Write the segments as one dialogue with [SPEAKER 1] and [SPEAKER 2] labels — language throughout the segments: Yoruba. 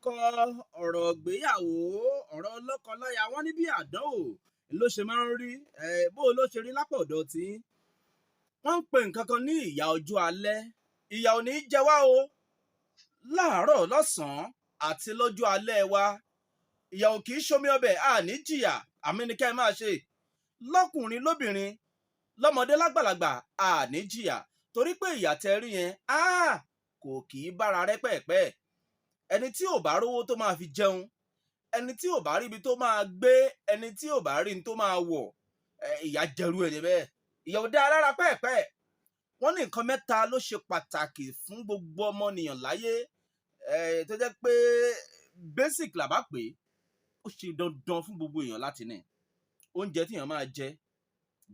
[SPEAKER 1] Ọkọ, ọ̀rọ̀ ìgbéyàwó, ọ̀rọ̀ lọ́kọ-láya, wọ́n ní bí àdánwò ló ṣe máa ń rí. Bó ló ṣe rí lápò ọ̀dọ̀ tí wọ́n ń pe nǹkan kan ní ìyà ọjọ́ alẹ́. Ìyà ò ní jẹ wá o, láàárọ̀, lọ́sàn-án àti lọ́jọ́ alẹ́ wa. Ìyà ò kì í ṣomi ọbẹ̀, a ní jìyà. Àmì ni kẹ́ ẹ máa ṣe, lọ́kùnrin, lóbìnrin, lọ́mọdé, lágbàlagbà, a ní jìyà, torí pé ìyà tẹ́ rí yẹn kò kì í bára rẹ́ pẹ́ẹ̀pẹ́. Ẹni tí ò bá rówó tó máa fi jẹun, ẹni tí ò bá rí ibi tó máa gbé, ẹni tí ò bá rí ní tó máa wọ̀, ìyà jẹrú ẹni bẹ́ẹ̀. Ìyà ò dáa rárá pẹ́ẹ̀pẹ́. Wọ́n ní nǹkan mẹ́ta ló ṣe pàtàkì fún gbogbo ọmọnìyàn láyé, tó jẹ́ pé basic làbá pé ó ṣe dandan fún gbogbo èèyàn láti ní: oúnjẹ tí èèyàn máa jẹ,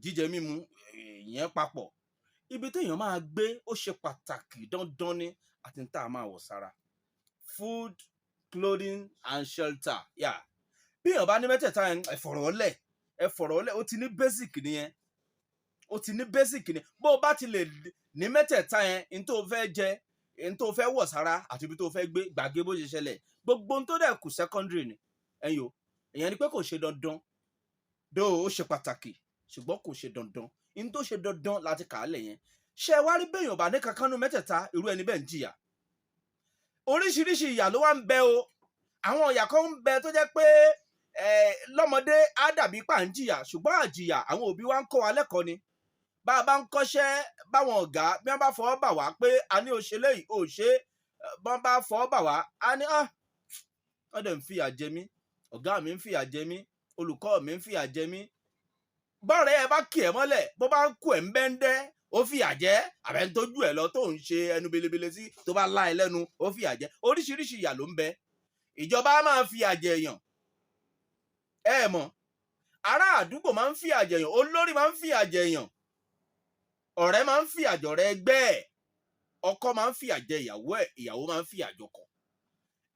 [SPEAKER 1] jíjẹ mímu ìyẹn papọ̀, ibi tí èèyàn máa gbé, ó ṣe pàtàkì, dandan ni, àti tá a máa wọ̀ sára: food, clothing and shelter. Yeah. Bí èèyàn bá ní mẹ́tẹ̀ẹ̀ta yẹn, ẹ fọ̀rọ̀ lẹ̀, ẹ fọ̀rọ̀ lẹ̀, ó ti ní basic nìyẹn, ó ti ní basic ni. Bó o bá ti lè ní mẹ́tẹ̀ẹ̀ta yẹn, n tó fẹ́ jẹ, n tó fẹ́ wọ̀ sára àti ibi tó fẹ́ gbé, gbàgbé bó ṣe ṣẹlẹ̀. Gbogbo ohun tó dẹ̀ kù, secondary ni. Ẹ̀yin o, ìyẹn ni pé kò ṣe dandan dó, ó ṣe pàtàkì, ṣùgbọ́n kò ṣe dandan. N tó ṣe dandan láti kà á lẹ̀ yẹn. Ṣé ẹ wá rí, béèyàn bá ní kankan nú mẹ́tẹ̀ẹ̀ta, irú ẹni bẹ́ẹ̀ ń jìyà. Oríṣiríṣi ìyà ló wá ń bẹ o. Àwọn ìyà kan ń bẹ tó jẹ́ pé lọ́mọdé á dàbí pà ń jìyà, ṣùgbọ́n àjìyà. Àwọn òbí wa ń kọ́ wa lẹ́kọ̀ọ́ ni. Bá a bá ń kọ́ṣẹ́, báwọn ọ̀gá bí wọ́n bá fọwọ́ bà wá pé a ní o ṣe léyìí, o ṣe, bọ́n bá fọwọ́ bà wá, a ní, "Ah, wọ́n dẹ̀ ń fìyà jẹ mí, ọ̀gá mi ń fìyà jẹ mí, olùkọ́ mi ń fìyà jẹ mí." Bọ́ọ̀rẹ́ ẹ bá kì ẹ́ mọ́lẹ̀, bó bá ń kú ẹ̀ ń bẹ́ńdẹ́, ó fìyà jẹ. Àbẹ̀ ń tójú ẹ̀ lọ tó ń ṣe ẹnu belebele sí, tó bá lá ẹ lẹ́nu, ó fìyà jẹ. Oríṣiríṣi ìyà ló ń bẹ. Ìjọba máa fìyà jẹ èèyàn, ẹ mọ̀, ará àdúgbò máa ń fìyà jẹ èèyàn, olórí máa ń fìyà jẹ èèyàn, ọ̀rẹ́ máa ń fìyà jọ̀rẹ́ ẹgbẹ́ ẹ̀, ọkọ máa ń fìyà jẹ ìyàwó ẹ̀, ìyàwó máa ń fìyà jọkọ.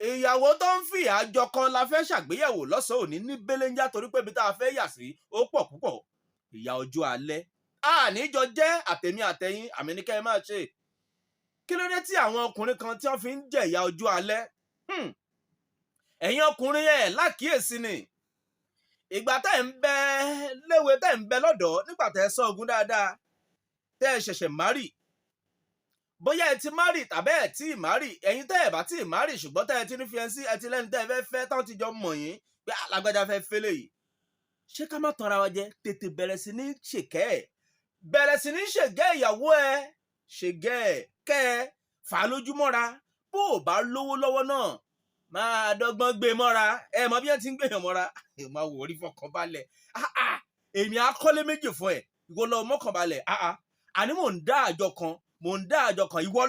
[SPEAKER 1] Ìyàwó tó ń fìyà jọkọ la fẹ́ ṣàgbéyẹ̀wò lọ́sàn-án òní ní belenja, torí pé ibi tá a fẹ́ yà sí ó pọ̀ púpọ̀. Ìyà ọjọ́ alẹ́ àníjọ jẹ́ àtẹ̀mí àtẹ̀yìn. Àmì ní kẹ́ ẹ máa ṣe. Kí ló dé tí àwọn ọkùnrin kan tí wọ́n fi ń jẹ ìyà ọjọ́ alẹ́? Ẹ̀yin ọkùnrin, ẹ̀ lákìyèsí ni. Ìgbà tẹ́ ń bẹ léwe, tẹ́ ń bẹ lọ́dọ̀ọ́, nígbà tẹ́ ẹ sọ ogun dáadáa, tẹ́ ẹ ṣẹ̀ṣẹ̀ marry, bóyá ẹ ti marry tàbí ẹ tí ì marry, ẹ̀yin tẹ́ ẹ bá tí ì marry ṣùgbọ́n tẹ́ ẹ ti ní fiancé, ẹ ti lẹ́ni tẹ́ ẹ fẹ́ fẹ́, táwọn ti jọ mọ̀ yín pé alágbájá fẹ́ fẹ́lẹ̀ yìí, ṣé ká má tanra wa jẹ? Tètè bẹ̀rẹ̀ sí ní ṣèkẹ́ ẹ̀, bẹ̀rẹ̀ sí ní ṣègẹ́ ìyàwó ẹ, ṣègẹ́ ẹ̀, kẹ́ ẹ fà á lójú mọ́ra. Bó o bá lówó lọ́wọ́ náà, máa dọ́gbọ́n gbé mọ́ra. Ẹ mọ bí wọ́n ti ń gbèyàn mọ́ra, ẹ máa wò orí fọkàn balẹ̀. Èmi á kọ́lé méjì fún ẹ, ìwọ lọ mọ́kàn balẹ̀. Àní mò ń dá àjọ kan, mò ń dá àjọ kan. Ìwọ,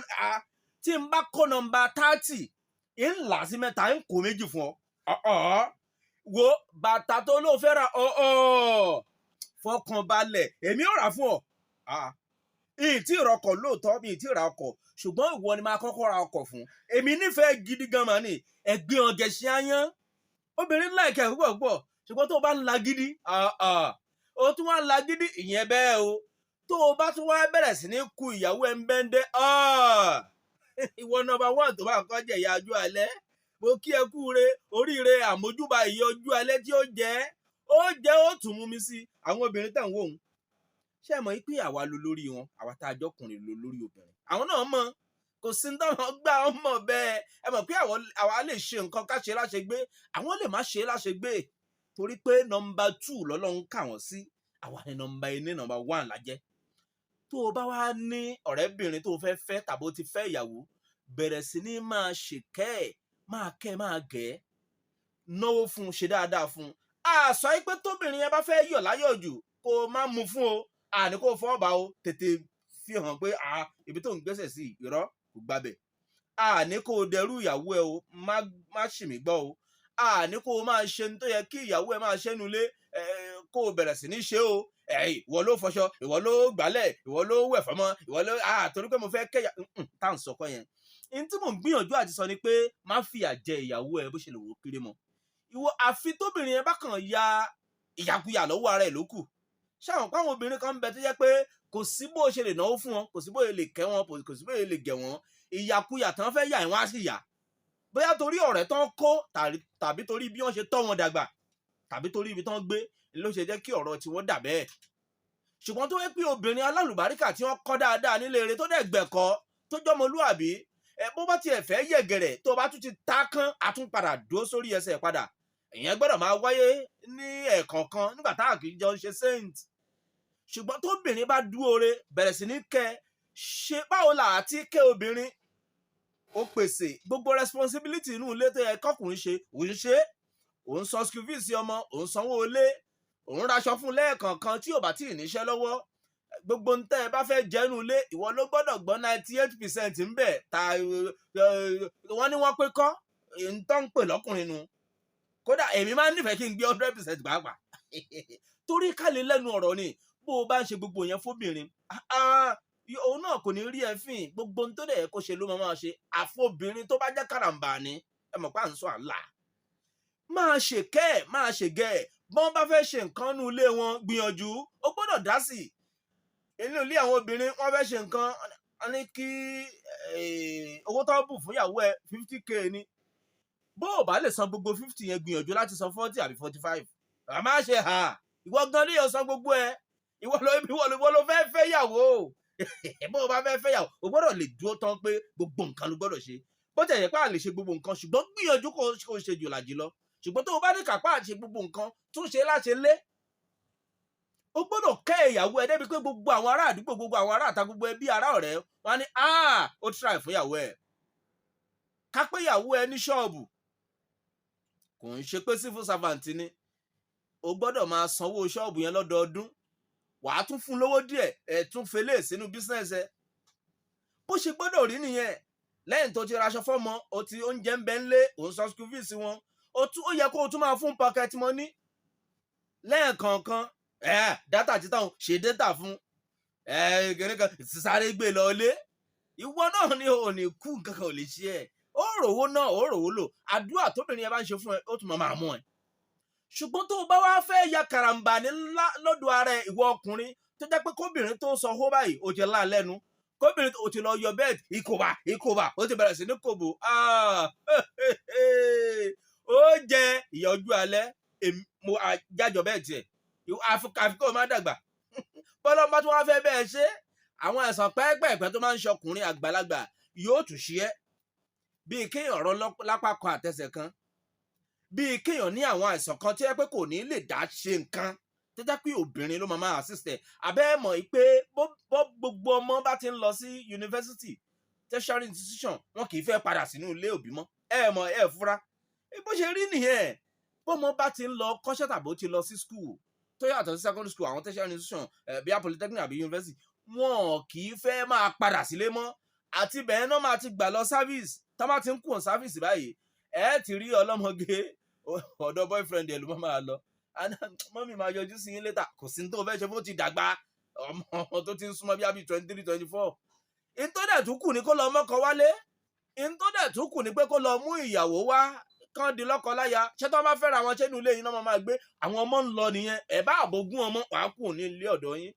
[SPEAKER 1] tí n bá kó nọ́mbà 30, ń là sí mẹ́ta, ń kó méjì fún ọ. Wo bàtà tó ló fẹ́ ra, fọkàn balẹ̀, èmi ò rà fún ọ. Ìyìn tí ìrọkọ̀ lóòótọ́, mi ì tí ì ra ọkọ̀, ṣùgbọ́n ìwọ ni máa kọ́kọ́ ra ọkọ̀ fún. Èmi nífẹ̀ẹ́ gidi gan mà ní ẹgbẹ́ ọ̀gẹ̀ṣẹ̀ ayán. Obìnrin láìkẹ́ púpọ̀ púpọ̀, ṣùgbọ́n tó o bá ń la gidi, o tún wá ń la gidi, ìyẹn bẹ́ẹ̀ o. Tó o bá tún wá bẹ̀rẹ̀ sí ní ku ìyàwó ẹ̀ ń bẹ́ńdẹ́, ìwọ number one tó bá kọ́ jẹ̀ ìyá ọjọ́ alẹ́. Mo kí ẹ kú re oríire, àmójúbà ìyá ọjọ́ alẹ́ tí ó jẹ́, ó jẹ́, ó tún mú mi sí. Àwọn obìnrin tẹ̀ ń wò ó, ṣé ẹ mọ̀ pé àwa lo lórí wọn? Àwa tá a jọkùnrin lo lórí obìnrin. Àwọn náà mọ̀, kò sí ní táwọn gbà wọn mọ̀ bẹ́ẹ̀. Ẹ mọ̀ pé àwa lè ṣe nǹkan ká ṣe láṣẹ gbé, àwọn lè má ṣe láṣẹ gbé, torí pé number two lọ́lọ́run kà wọ́n sí. Àwa ni number ení, number one la jẹ́. Tó o bá wá ní ọ̀rẹ́bìnrin tó o fẹ́ fẹ́ tàbí o ti fẹ́ ìyàwó, bẹ̀rẹ̀ sí ní máa ṣèkẹ́ ẹ̀, máa kẹ́, máa gẹ̀ ẹ́, náwó fún un, ṣe dáadáa fún un. Àṣọ yìí pé tóbìnrin yẹn bá fẹ́ yọ̀ láyọ̀ jù, kó o má mú fún o, àní kó o fọwọ́ bá o. Tètè fi hàn pé ibi tó ń gbẹ́sẹ̀ sí, irọ́, kò gbabẹ̀. Àní kó o dẹrú ìyàwó ẹ o, má ṣì mí gbọ́ o. Àní kó o máa ṣe ní tó yẹ kí ìyàwó ẹ máa ṣe nulẹ̀, kó o bẹ̀rẹ̀ sí ní ṣe o. Ìwọ ló fọṣọ, ìwọ ló gbálẹ̀, ìwọ ló wẹ̀ fọmọ, ìwọ ló, torí pé mo fẹ́ kẹ́yà tá à ń sọkọ yẹn. N tí mò ń gbìyànjú àti sọ ni pé má fìyà jẹ ìyàwó ẹ bó ṣe lè wò ó kéré mọ́. Ìwọ, àfi tóbìnrin yẹn bá kàn ya ìyàkuyà lọ́wọ́ ara ẹ̀ ló kù. Ṣáwọn pàwọn obìnrin kan ń bẹ tó jẹ́ pé kò sí bó ṣe lè náwó fún wọn, kò sí bó ṣe lè kẹ́ wọn, kò sí bó ṣe lè gẹ̀ wọ́n, ìyàkuyà tán fẹ́ yà wọ́n á sì yà. Bóyá torí ọ̀rẹ́ tán kó, tàbí torí bí wọ́n ṣe tọ́ wọn dàgbà, tàbí torí ibi tán gbé ló ṣe jẹ́ kí ọ̀rọ̀ tiwọn dà bẹ́ẹ̀. Ṣùgbọ́n tó wẹ́ pé obìnrin alálùbáríkà tí wọ́n kọ́ dáadáa nílé eré, tó dẹ̀ gbẹ̀kọ́, tó jọmọlúàbí ẹ, bó bá tiẹ̀ fẹ́ yẹ̀gẹ̀rẹ̀, tó bá tún ti ta kán, a tún padà dúró sórí ẹsẹ̀ padà. Ìyẹn gbọ́dọ̀ máa wáyé ní ẹ̀ẹ̀kọ̀ọ̀kan nígbà tá a kì í jọ ń ṣe saint. Ṣùgbọ́n tóbìnrin bá dúró re, bẹ̀rẹ̀ sí ní kẹ́ ṣe. Báwo là á ti kẹ́ obìnrin? Ó pèsè gbogbo responsibility inú ilé tó yẹ kọkùnrin ṣe, òun ṣe, òun san school fees ọmọ, òun sanwó ilé, òun raṣọ fún lẹ́ẹ̀kọ̀ọ̀kan tí ò bá tí ì níṣẹ́ lọ́wọ́. Gbogbo ń tẹ́ ẹ bá fẹ́ jẹ́ inú ilé, ìwọ ló gbọ́dọ̀ gbọ́ 98% ń bẹ̀. Ta wọ́n ní wọ́n pé kọ́ ń tọ́ ń pè lọ́kùnrin nu. Kódà èmi máa ń nífẹ̀ẹ́ kí n gbé 100% pàápàá, torí ká lè lẹ́nu ọ̀rọ̀ ni. Bó o bá ń ṣe gbogbo yẹn fóbìnrin, òun náà kò ní rí ẹ fín. Gbogbo ohun tó dẹ̀ yẹ kó ṣe ló máa ṣe. Àfobìnrin tó bá jẹ́ kàràǹbà ni, ẹ mọ̀ pé à ń sọ àlà, máa ṣe kẹ́ ẹ̀, máa ṣe gẹ́ ẹ̀. Bọ́n bá fẹ́ ṣe nǹkan nú ilé wọn, gbìyànjú, ó gbọ́dọ̀ dá sí i. Inú ilé àwọn obìnrin, wọ́n fẹ́ ṣe nǹkan, wọ́n ní kí owó tó bù fún ìyàwó ẹ 50K ni. Bó o bá lè san gbogbo 50 yẹn, gbìyànjú láti san 40 àbí 45. A máa ṣe hà, ìwọ gan ni yóò san gbogbo ẹ. Ìwọ ló fẹ́ fẹ́ yàwó. Bó o bá fẹ́ fẹ́ yàwó, o gbọ́dọ̀ lè dúró tán pé gbogbo nǹkan ló gbọ́dọ̀ ṣe. Bó tẹ̀ yẹ pé a lè ṣe gbogbo nǹkan, ṣùgbọ́n gbìyànjú kó o ṣe jù làjì lọ. Ṣùgbọ́n tó o bá ní kápá àti ṣe gbogbo nǹkan, tún ṣe láṣẹ lé. O gbọ́dọ̀ kẹ́ ìyàwó ẹ débi pé gbogbo àwọn ará àdúgbò, gbogbo àwọn ará àta, gbogbo ẹbí, ará ọ̀rẹ́ wọn á ní, "Ah, ó try fún ìyàwó ẹ." Ká pé ìyàwó ẹ ní ṣọ́ọ̀bù, kò ń ṣe pé civil servant ni, o gbọ́dọ̀ máa sanwó ṣọ́ọ̀bù yẹn lọ́dọọdún. Wàá tún fún lówó díẹ̀, ẹ̀ tún fẹlẹ̀ sínú business ẹ. Bó ṣe gbọ́dọ̀ rí nìyẹn. Lẹ́yìn tó ti raṣọ fọ́mọ, o ti oúnjẹ ń bẹ ńlé, òun san school fees wọn, ó yẹ kó o tún máa fún pocket money lẹ́ẹ̀kọ̀ọ̀kan. Ẹ̀ data títàn, ṣe data fún ẹ̀ kìnìkan, sáré gbé lọ ilé. Ìwọ náà ni ò ní kú, nǹkan kan ò lè ṣe ẹ̀. Ó rò wó náà, ó rò wó lò. Àdúrà tóbìnrin yẹn bá ń ṣe fún ẹ, ó tún máa mú ẹ. Ṣùgbọ́n tó o bá wá fẹ́ ya karambà ní ńlá lọ́dọ̀ ara ẹ, ìwọ ọkùnrin tó jẹ́ pé kóbìnrin tó sọ hó báyìí, ó ti lá lẹ́nu, kóbìnrin ó ti lọ yọ bẹ́ẹ̀dì, ìkòbà ìkòbà, ó ti bẹ̀rẹ̀ sí ní kòbò, ó jẹ ìyà ojú alẹ́. Mo jájọ bẹ́ẹ̀ tiẹ̀, àfi kó o má dàgbà. Bọ́lá bá tún wá fẹ́ bẹ́ẹ̀ ṣe, àwọn àìsàn pẹ́ẹ́pẹ́ẹ̀pẹ́ tó máa ń ṣọkùnrin àgbàlagbà yóò tún ṣe é, bíi kéèyàn rọ lápá kan àtẹsẹ̀ kan, bíi kéèyàn ní àwọn àìsàn kan tí ó yẹ pé kò ní lè dá ṣe nǹkan, tó jẹ́ pé obìnrin ló máa assist ẹ̀. Abẹ́ mọ̀ pé bó gbogbo ọmọ bá ti ń lọ sí yunifásitì, tertiary institution, wọn kì í fẹ́ padà sínú ilé òbí mọ́. Ẹ mọ̀, ẹ fura bó ṣe rí nìyẹn. Bọ́mọ bá ti ń lọ kọ́ṣẹ́ tàbí ó ti lọ sí school tó yàtọ̀ sí secondary school, àwọn tertiary institution, bíi polytechnic àbí university, wọn kì í fẹ́ máa padà sílé mọ́. Àti bẹ́ẹ̀ náà máa ti gbà lọ service. Tá bá ti ń kùn service báyìí, ẹ ti rí ọlọ́mọge, ọ̀dọ̀ boyfriend ẹ̀ ló máa lọ. "Mummy, máa yọjú sí yín later." Kò sí ní tó fẹ́ ṣe fún ti dàgbà ọmọ tó ti ń súnmọ́ bí i 23, 24. Ìtọ́dẹ̀ tún kù ní kó lọ mọ́kọ wálé. Ìtọ́dẹ̀ tún kù ní pé kó lọ mú ìyàwó wá, kán di lọ́kọ láya. Ṣé tó bá fẹ́ra wọn, ṣé inú ilé yín náà máa gbé? Àwọn ọmọ ń lọ nìyẹn. Ẹ̀ bá àbógún ọmọ, wàá kù ní ilé ọ̀dọ̀ yín.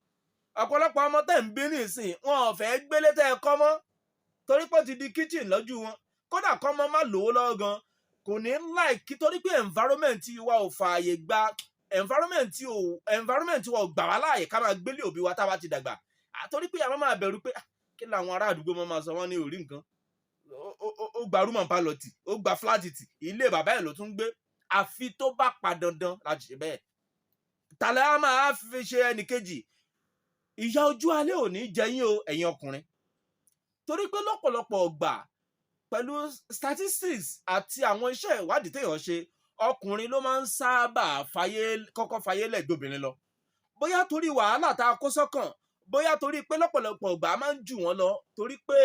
[SPEAKER 1] Ọ̀pọ̀lọpọ̀ ọmọ tẹ̀ ń bí nísìn, wọn ò fẹ́ gbélé tẹ́ ẹ kọ́ mọ́, torí pé ó ti di kitchen lójú wọn. Kódà kọ́mọ má lówó lọ́wọ́ gan, kò ní like, torí pé environment wa ò fààyè gba, environment wa ò gbà wá láàyè ká máa gbélé òbí wa tá a bá ti dàgbà, torí pé àwọn máa bẹ̀rù pé, "Ah, kí làwọn ará àdúgbò máa sọ?" Wọ́n ní orí nǹkan, ó gba room and parlour tì, ó gba flat tì, ilé bàbá ẹ̀ ló tún gbé. Àfi tó bá pa dandan láti ṣe bẹ́ẹ̀. Tàlẹ́ á máa fi ṣe ẹnì kejì. Ìyà ojú alẹ́ ò ní jẹ yín o, ẹ̀yin ọkùnrin, torí pé lọ́pọ̀lọpọ̀ ọgbà, pẹ̀lú statistics àti àwọn iṣẹ́ ìwádìí téèyàn ṣe, ọkùnrin ló máa ń sábà fàyè kọ́kọ́ fàyè lẹ́gbẹ̀ẹ́ lọ. Bóyá torí wàhálà tá a kó sọ́kàn, bóyá torí pé lọ́pọ̀lọpọ̀ ọgbà máa ń jù wọ́n lọ, torí pé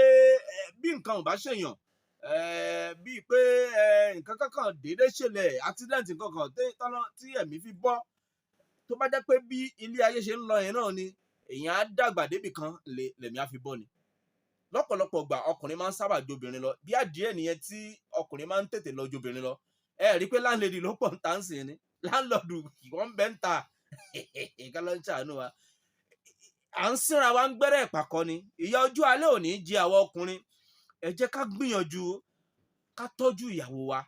[SPEAKER 1] bí nǹkan ò bá ṣèyàn, bíi pé nǹkan kankan déédéé ṣẹlẹ̀, accident kankan tí ẹ̀mí fi bọ́, tó bá jẹ́ pé bí ilé ayé ṣe ń lọ yẹn náà ni, èèyàn á dàgbà débì kan lẹ̀mí á fi bọ́ ni. Lọ́pọ̀lọpọ̀ gbà, ọkùnrin máa ń sábà ju obìnrin lọ. Bí adìẹ nìyẹn tí ọkùnrin máa ń tètè lọ ju obìnrin lọ. Ẹ rí i pé landlady ló pọ̀ ń ta ń sìn ni, landlord wọ́n ń bẹ́ ń ta ká ló ń ṣàánú wa. À ń sínra wa ń gbẹ́rẹ́ ìpàkọ́ ni. Ìyà ojú alẹ́ ò ní jẹ àwọn ọkùnrin. Ẹ jẹ́ ká gbìyànjú. Ká tọ́jú ìyàwó wa.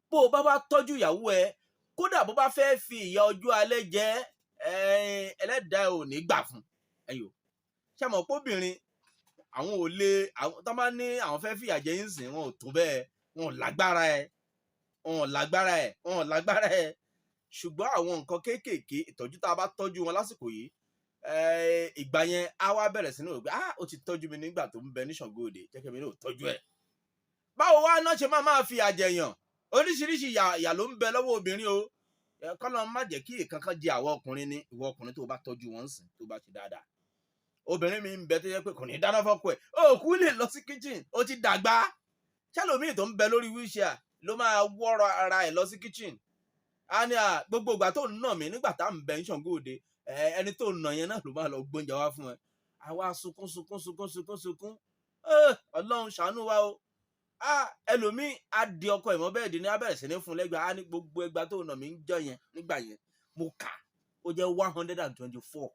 [SPEAKER 1] Bó o bá wá tọ́jú ìyàwó ẹ, kódà bó bá fẹ́ fi ìyà ọjọ́ alẹ́ jẹ ẹ́, ẹlẹ́dàá ẹ ò ní gbà fún ẹ̀yọ́. Ṣé àmọ́ pé obìnrin àwọn ò lè, àwọn tó bá ní àwọn fẹ́ fìyà jẹ yín sìn, wọn ò tó bẹ́ẹ̀, wọn ò lágbára ẹ, wọn ò lágbára ẹ, wọn ò lágbára ẹ. Ṣùgbọ́n àwọn nǹkan kéékèèké, ìtọ́jú tá a bá tọ́jú wọn lásìkò yìí, ìgbà yẹn á wá bẹ̀rẹ̀ sí ní rò pé, "Ah, ó ti tọ́jú mi nígbà tó ń bẹ ní Ṣàngó Òde, jẹ́ kí èmi náà tọ́jú ẹ̀." Báwo wá náà ṣe máa máa fi àjẹyàn? Oríṣiríṣi ìyà ló ń bẹ lọ́wọ́ obìnrin o. Kọ́lọ́ má jẹ́ kí ìkankan jẹ àwọn ọkùnrin ni. Ìwọ ọkùnrin tó bá tọ́jú wọn sìn, tó bá ṣe dáadáa, obìnrin mi ń bẹ tó yẹ pé kò ní dáná fọ́kọ ẹ̀, ó kú lè lọ sí kitchen, ó ti dàgbà. Ṣẹlòmíì tó ń bẹ lórí wheelchair ló máa wọ́rọ̀ ara ẹ̀ lọ sí kitchen? Á ní à gbogbo ìgbà tó ń nà mí nígbà tá à ń bẹ ní Ṣàngó Òde, ẹni tó ń nà yẹn náà ló máa lọ gbóúnjẹ wá fún ẹ. Àwa sunkún sunkún sunkún sunkún sunkún. Ọlọ́run ṣàánú wa o. Ẹlòmíì á di ọkọ ìmọ̀ bẹ́ẹ̀ di ní abẹ́rẹ́ sí ní fún lẹ́gbàá. Á ní gbogbo ẹgbà tó nà mí ń jọ yẹn nígbà yẹn, mo kà ó jẹ́ 124.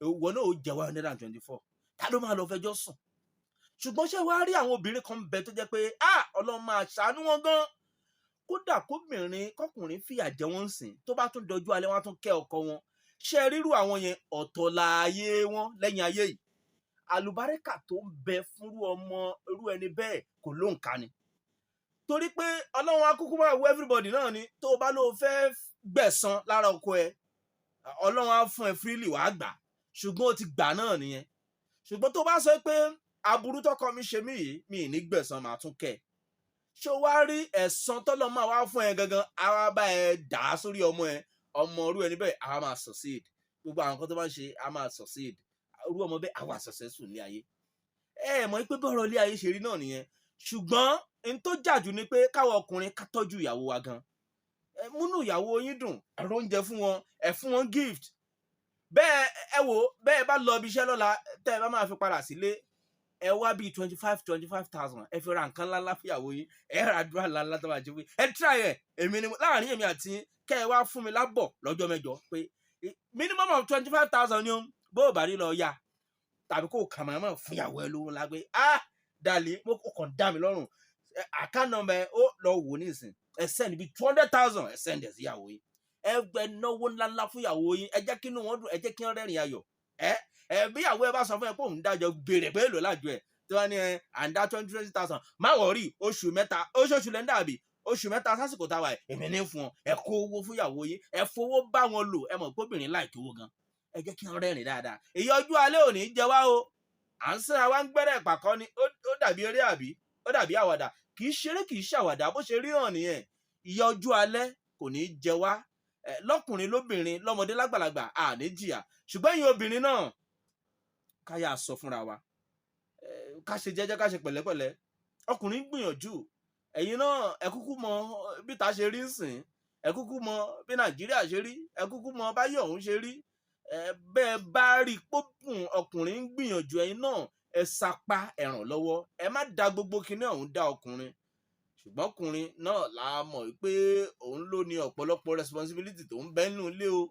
[SPEAKER 1] Ìwọ náà ó jẹ́ 124. Ta ló máa lọ fẹjọ́ sùn? Ṣùgbọ́n ṣé wàá rí àwọn obìnrin kan bẹ tó jẹ́ pé, ah, Ọlọ́run máa ṣàánú wọn gan. Kódà kóbìnrin kọkùnrin fìyà jẹ wọ́n sìn, tó bá tún dọjú alẹ́, wọn á tún kẹ́ ọkọ wọn. Ṣé ríru àwọn yẹn, ọ̀tọ̀ láàyè wọn lẹ́yìn ayé yìí. Àlùbáríkà tó ń bẹ fúnrú ọmọ irú ẹni bẹ́ẹ̀ kò lóǹkà ni, torí pé Ọlọ́run akúkú máa wo everybody náà ni. Tó o bá lóo fẹ́ gbẹ̀san lára ọkọ ẹ, Ọlọ́run á fún ẹ freely, wàá gbà. Ṣùgbọ́n ó ti gbà náà nìyẹn. Ṣùgbọ́n tó bá sọ pé aburú tọkọ mi ṣe mí yìí, mi ì ní gbẹ̀san, màá tún kẹ́ ẹ, ṣé o wá rí ẹ̀san tọ́lọ́ máa wá fún ẹ gangan, á wá bá ẹ dà á sórí ọmọ ẹ. Ọmọ irú ẹni bẹ́ẹ̀ á máa succeed. Gbogbo àwọn nǹkan tó bá ń ṣe á máa succeed. Irú ọmọ bẹ́ẹ̀ á wà successful ní ayé. Ẹ mọ̀ pé bọ́rọ̀ ilé ayé ṣe rí náà nìyẹn. Ṣùgbọ́n n tó jàjù ni pé káwọn ọkùnrin ká tọ́jú ìyàwó wa gan. Ẹ múnú ìyàwó yín dùn, ẹ rọ oúnjẹ fún wọn, ẹ fún wọn gift. Bẹ́ẹ̀ ẹ wò, bẹ́ẹ̀ bá lọ ibi iṣẹ́ lọ́la, tẹ́ ẹ bá máa fi padà sílé, ẹ wá bíi twenty five twenty five thousand, ẹ fi ra nǹkan ńláńlá fìyàwó yín. Ẹ ra àdúrà ńláńlá tó máa jẹ pé ẹ try ẹ. Èmi ni láàrin èmi àti yín, kẹ́ ẹ wá fún mi lábọ̀ lọ́jọ́ 8 pé minimum of 25,000 ni ó. Bó o bá rí lọ yá tàbí kó o kà máa fún ìyàwó ẹ lówó ńlá pé, "Ah, darling, mo kàn dá mi lọ́rùn." Account number ẹ, ó lọ wò nísìn, ẹ send bíi 200,000, ẹ send ẹ sí ìyàwó yín. Ẹ gbẹ náwó ńláńlá fún ìyàwó yín. Ẹ jẹ́ kí inú wọn dùn, ẹ jẹ́ kí wọ́n rẹ́rìn ayọ̀. Ẹ bí ìyàwó ẹ bá sọ fún ẹ pé òun dájọ, béèrè pé èlò lájọ ẹ tí wọ́n ní ẹ à ń dá twenty twenty thousand. Má worry, oṣù 3, oṣooṣù lẹ́ ń dàbí oṣù 3 sásìkò táwa ẹ̀, èmi ní fún ọ. Ẹ kó owó fún ìyàwó yín, ẹ fowó bá wọn lò. Ẹ mọ̀ pé obìnrin láìkí owó gan. Ẹ jẹ́ kí wọ́n rẹ́rìn dáadáa. Èyí ọjọ́ alẹ́ òní jẹ wá o. À ń síra wa ń gbẹ́rẹ́ ìpàkọ́ ni. Ó dàbí eré àbí ó dàbí àwàdà? Kì í ṣeré, kì í ṣàwàdà. Bó ṣe rí hàn nìyẹn. Ìyà ọjọ́ alẹ́ kò ní í jẹ wá lọ́kùnrin, lóbìnrin, lọ́mọdé, lágbàlagbà, à ní jìyà. Ṣùgbọ́n ẹ̀yin obìnrin náà, ká yà sọ fúnra wa, ká ṣe jẹ́jẹ́, ká ṣe pẹ̀lẹ́pẹ̀lẹ́. Ọkùnrin gbìyànjú, ẹ̀yin náà ẹ kúkú mọ bí ta ṣe rí ń sìn, ẹ kúkú mọ bí Nàìjíríà ṣe rí, ẹ kúkú mọ báyọ̀ ọ̀hún ṣe rí. Ẹ bẹ́ẹ̀ bá rí pópùn ọkùnrin ń gbìyànjú, ẹ̀yin náà ẹ sapá, ẹ ràn lọ́wọ́. Ẹ má da gbogbo kinní ọ̀hún dá ọkùnrin. Ṣùgbọ́n ọkùnrin náà la mọ̀ pé òun ló ní ọ̀pọ̀lọpọ̀ responsibility tó ń bẹ nínú ilé o.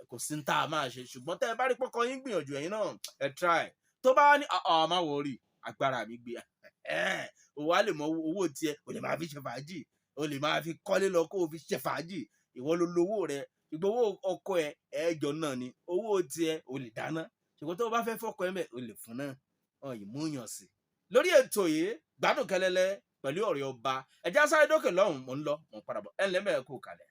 [SPEAKER 1] Kò sí ní tá a máa ṣe. Ṣùgbọ́n tẹ́ ẹ bá rí pọ́kọ yín gbìyànjú, ẹ̀yin náà ẹ try. Tó bá ní ọ̀ má worry, agbára mi gbé ẹ, o wá lè mọ owó tiẹ̀, o lè máa fi ṣe fàájì, o lè máa fi kọ́lé lọ kó o fi ṣe fàájì. Ìwọ ló lówó rẹ. Ṣùgbọ́n owó ọkọ ẹ, ẹjọ náà ni owó tiẹ̀, o lè dáná. Ṣùgbọ́n tó o bá fẹ́ fọ́kọ ẹ mẹ́, o lè fún náà ọ ìmúyàn sí. Lórí ètò yìí, Gbádùn Kẹlẹlẹ pẹ̀lú ọ̀rẹ́ ọba, ẹ̀já sáré dókè lọ́hùn. Mò ń lọ, mò ń padà bọ̀. Ẹ̀ ń lẹ́mẹ̀ẹ́ kú kalẹ̀.